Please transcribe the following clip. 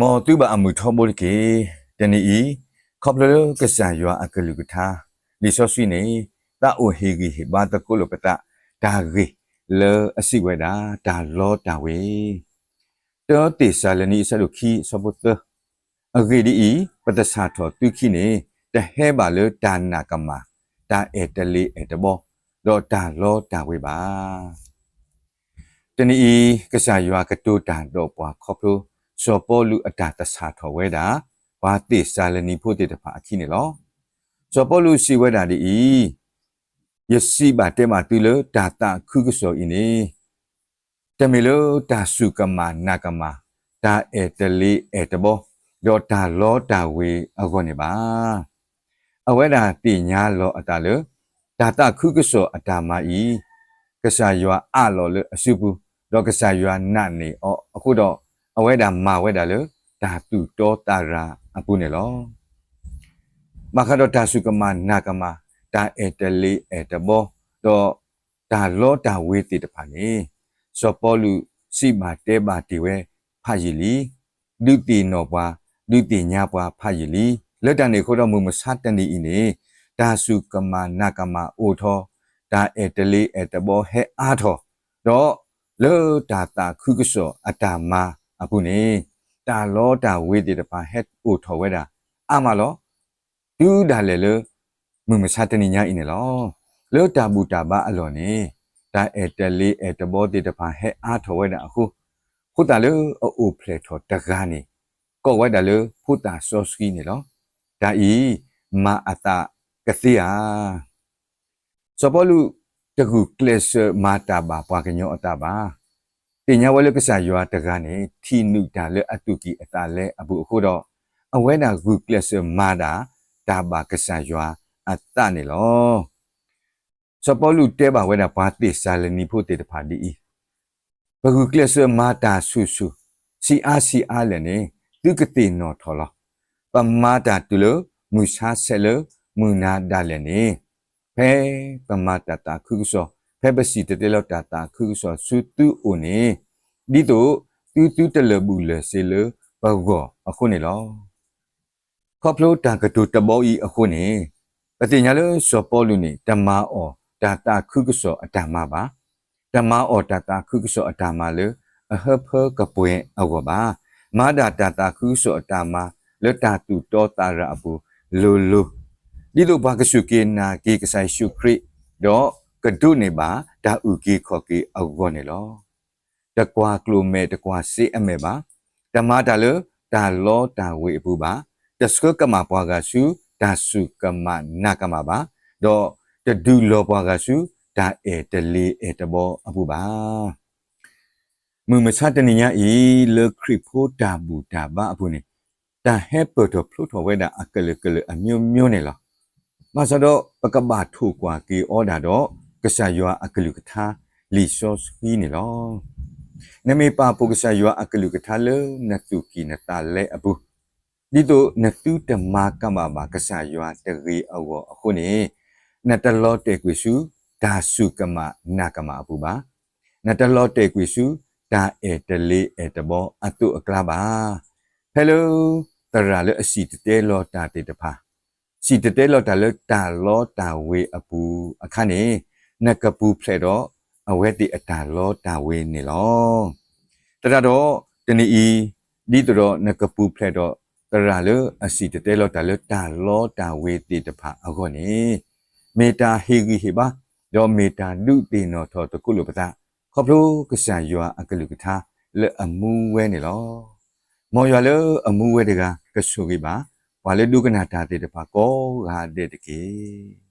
မ်သုဘၣ်အမုာ်ထီဘိတက့ၢ်. တနံၤအံၤ, ခီဖျိလၢကစၢ်ယွၤအကလုၢ်ကထါ, လံာ်စီဆှံန့ၣ်, သးအိၣ်ဟ့ၣ်ဂံၢ်ဟ့ၣ်ဘါသကိးလိာ်ပသး, တၢ်ဂ့ၢ်လၢအစံးဝဲဒၣ်, တၢ်လီတၢ်ဝ့ၤ တၢသ့းစၤလနံ အဆၢဒိၣ်ခံ အဆၢဖိသၢ, အဂ့ၢ်ဒ်အံၤ, ပသဆၣ်ထီၣ်သုခံန့ၣ်, တဟဲဘၣ်လၢတၢ်နာ်ကမၣ်, တၢ်အဲၣ်တလ့ၤအဲၣ်တဘီ, ဒီးတၢ်လီတၢ်ဝ့ၤဘၣ်. တနံၤအံၤ, ကစၢ်ယွၤကတိၤတၢ်ဒီးပှၤခီဖျိ စီၤပီလူးအတၢ်သဆၣ်ထီၣ်ဝဲဒၣ် ပှၤသ့းစၤလနံဖိသ့ၣ်တဖၣ်အခံန့ၣ်လီၤ. စီၤပီလူးစံးဝဲဒၣ်ဒ်အံၤ, ယစံးဘၣ်တဲဘၣ်သုလၢတၢ်သးခုကစီၣ်အံၤန့ၣ် တမ့ၢ်လၢတၢ်စူၢ်ကမၣ်နာ်ကမၣ်, တၢ်အဲၣ်တလ့ၤအဲၣ်တဘီ, ဒီးတၢ်လီတၢ်ဝ့ၤအဂီၢ်န့ၣ်ဘၣ်. အဝဲဒၣ်သ့ၣ်ညါလီၤအသးလၢ တၢ်သးခုကစီၣ်အတၢ်မၤအံၤ, ကစၢ်ယွၤအးလီၤလၢအစုပူၤ, ဒီးကစၢ်ယွၤနာ်န့ၢ်အီၤအဃိဒီး, အဝဲဒၣ်မၤဝဲဒၣ်လၢတၢ်သူၣ်တီသးရၤအပူၤန့ၣ်လီၤ. ဘၣ်ဃးဒီးတၢ်စူၢ်ကမၣ်နာ်ကမၣ်, တၢ်အဲၣ်တလ့ၤအဲၣ်တဘီ, ဒီးတၢ်လီတၢ်ဝ့ၤသ့ၣ်တဖၣ်န့ၣ်, စီၤပီလူးစံးဘၣ်တဲဘၣ်တ့ၢ်ဝဲဖးယံာ်လံ. ဒုးသ့ၣ်နီၣ်ပှၤ, ဒုးသ့ၣ်ညါပှၤဖးယံာ်လံ. လၢတၢ်န့ၣ်အဃိဒီး မုၢ်မဆါတနံၤအံၤန့ၣ်, တၢ်စူၢ်ကမၣ်နာ်ကမၣ်အိၣ်ထီၣ်, တၢ်အဲၣ်တလ့ၤအဲၣ်တဘီဟဲအါထီၣ်, ဒီးလၢတၢ်သးခုကစီၣ်အတၢ်မၤအပူၤန့ၣ်, တၢ်လီတၢ်ဝ့ၤသ့ၣ်တဖၣ်ဟဲအိၣ်ထီၣ်ဝဲဒၣ်အါမးလီၤ. တုၤဒၣ်လဲာ်လၢ မုၢ်မဆါတနံၤညါအံၤန့ၣ်လီၤ. လၢတၢ်ဘူၣ်တၢ်ဘါအလီၢ်န့ၣ်, တၢ်အဲၣ်တလ့ၤအဲၣ်တဘီသ့ၣ်တဖၣ်ဟဲအါထီၣ်ဝဲဒၣ်အဃိ, ဖိသၣ်လၢအအိၣ်ဖျဲၣ်ထီၣ်တဂၤန့ၣ်, ကိးဝဲဒၣ်လၢဖိသၣ်စီဆှံန့ၣ်လီၤ. တၢ်အံၤ, မၤအသးကသ့ဧါ. စီၤပီလူးတဂုာ်ကျဲးစၢးမၤတၢ်ဘၣ်ပှၤကညီအသးဘၣ်. သ့ၣ်ညါဝဲလၢကစၢ်ယွၤတဂၤန့ၣ် ထံၣ်နုာ်တၢ်လၢအသူၣ်ကံၢ်အသးလဲအပူၤအဃိဒီး, အဝဲဒၣ်ဂုာ်ကျဲးစၢးမၤဒၣ်တၢ်ဘၣ်ကစၢ်ယွၤအသးန့ၣ်လီၤ. စီၤပီလူးတဲဘၣ်ဝဲဒၣ်ပှၤသ့းစၤလနံဖိသ့ၣ်တဖၣ်ဒ်အံၤ, ပဂုာ်ကျဲးစၢးမၤတၢ်ဆူၣ်ဆူၣ်, ဆံးအါဆံးအါလဲၣ်န့ၣ်, သုကသ့ၣ်နီၣ်ထီၣ်လီၤ. ပမၤတၢ်တုၤလၢမုၢ်ဆါဆဲးလၢမုၢ်နၤဒၣ်လဲာ်န့ၣ်, ဖဲပမၤတၢ်သးခုကစီၣ်, ဖဲပစံၣ်တဲၤတဲလီၤတၢ်သးခုကစီၣ်ဆူသုအိၣ်န့ၣ်, ဒ်သိးသုသုတလၢာ်ဘူၣ်လၢာ်စ့လၢပဂီၢ်အဃိန့ၣ်လီၤ. ခီဖျိတၢ်ကတိၤတဘီအံၤအဃိန့ၣ်, ပသ့ၣ်ညါလၢစီၤပီလူးန့ၣ် တမၤအီၤတၢ်သးခုကစီၣ်အတၢ်မၤဘၣ်. တမၤအီၤတၢ်သးခုကစီၣ်အတၢ်မၤလၢအဟၢဖၢကပှဲၤအဂီၢ်ဘၣ်. မၤဒၣ်တၢ်သးခုကစီၣ်အတၢ်မၤလၢတၢ်သူၣ်တီသးရၤအပူၤလိၤလိၤ, ဒ်သိးပှၤကစူၢ်က့ၤနာ်က့ၤကစၢ်ယ့ၣ်ၡူးခရံာ်, ဒီးကဒိးန့ၢ်ဘၣ်တၢ်အုၣ်က့ၤခီၣ်က့ၤအဂီၢ်န့ၣ်လီၤ. တကွၢ်ကျိၣ်မဲာ်တကွၢ်စ့အမဲာ်ဘၣ်. တမၤတၢ်လၢတၢ်လီတၢ်ဝ့ၤအပူၤဘၣ်. တဆှၢကမၣ်ပှၤဂၤဆူတၢ်စူၢ်ကမၣ်နာ်ကမၣ်ဘၣ်, ဒီးတဒုးလီၤပှၤဂၤဆူတၢ်အဲၣ်တလ့ၤအဲၣ်တဘီအပူၤဘၣ်. မုၢ်မဆါတနံၤညါအံၤ လၢခရံာ်ဖိတၢ်ဘူၣ်တၢ်ဘါအပူၤန့ၣ်, တၢ်ဟဲပၢၢ်ထီၣ်ဖျိထီၣ်ဝဲဒၣ်အကလုာ်ကလုာ်အမျိုးမျိုးန့ၣ်လီၤ. ဘၣ်ဆၣ်ဒီးပကဘၣ်ထိၣ်ကွၢ်က့ၤအီၤဒၣ်ဒီး ကစၢ်ယွၤအကလုၢ်ကထါလံာ်စီဆှံန့ၣ်လီၤ. နမ့ၢ်ပာ်ဖှိၣ်ကစၢ်ယွၤအကလုၢ်ကထါလၢနသူၣ်ကံၢ်နသးလဲအပူၤ, ဒ်သိးနသုတမၤကမၣ်ဘၣ်ကစၢ်ယွၤတဂ့ၤအဂီၢ်အဃိန့ၣ်, နတလီၤတဲာ်ကွံာ်ဆူတၢ်စူၢ်ကမၣ်နာ်ကမၣ်အပူၤဘၣ်. နတလီၤတဲာ်ကွံာ်ဆူတၢ်အဲၣ်တလ့ၤအဲၣ်တဘီအသိးအကျါဘၣ်. ဖဲလၢသရၣ်လၢအစံၣ်တဲၤတဲလီၤတၢ်သ့ၣ်တဖၣ် စံၣ်တဲၤတဲလီၤတၢ်လၢတၢ်လီတၢ်ဝ့ၤအပူၤအခါန့ၣ်, နကပူၤဖျဲးဒီးအဝဲသ့ၣ်အတၢ်လီတၢ်ဝ့ၤန့ၣ်လီၤ. သရၣ်ဒီးတနံၤအံၤ, ဒ်သိးဒီးနကပူၤဖျဲးဒီးသရၣ်လၢအစံၣ်တဲၤတဲလီၤတၢ်လၢတၢ်လီတၢ်ဝ့ၤသ့ၣ်တဖၣ်အဂီၢ်န့ၣ်, မ့ၢ်တၢ်ဟ့ၣ်ဂံၢ်ဟ့ၣ်ဘါ, ဒီးမ့ၢ်တၢ်ဒုးသ့ၣ်နီၣ်ထီၣ်သကိးလိာ်ပသး, ခီဖျိကစၢ်ယွၤအကလုၢ်ကထါလၢအမူဝဲန့ၣ်လီၤ. မ်ယွၤလၢအမူဝဲတဂၤကဆိၣ်ဂ့ၤဘၣ် ပှၤလၢဒိကနၣ်တၢ်သ့ၣ်တဖၣ်ကိးဂၤဒဲးတက့ၢ်.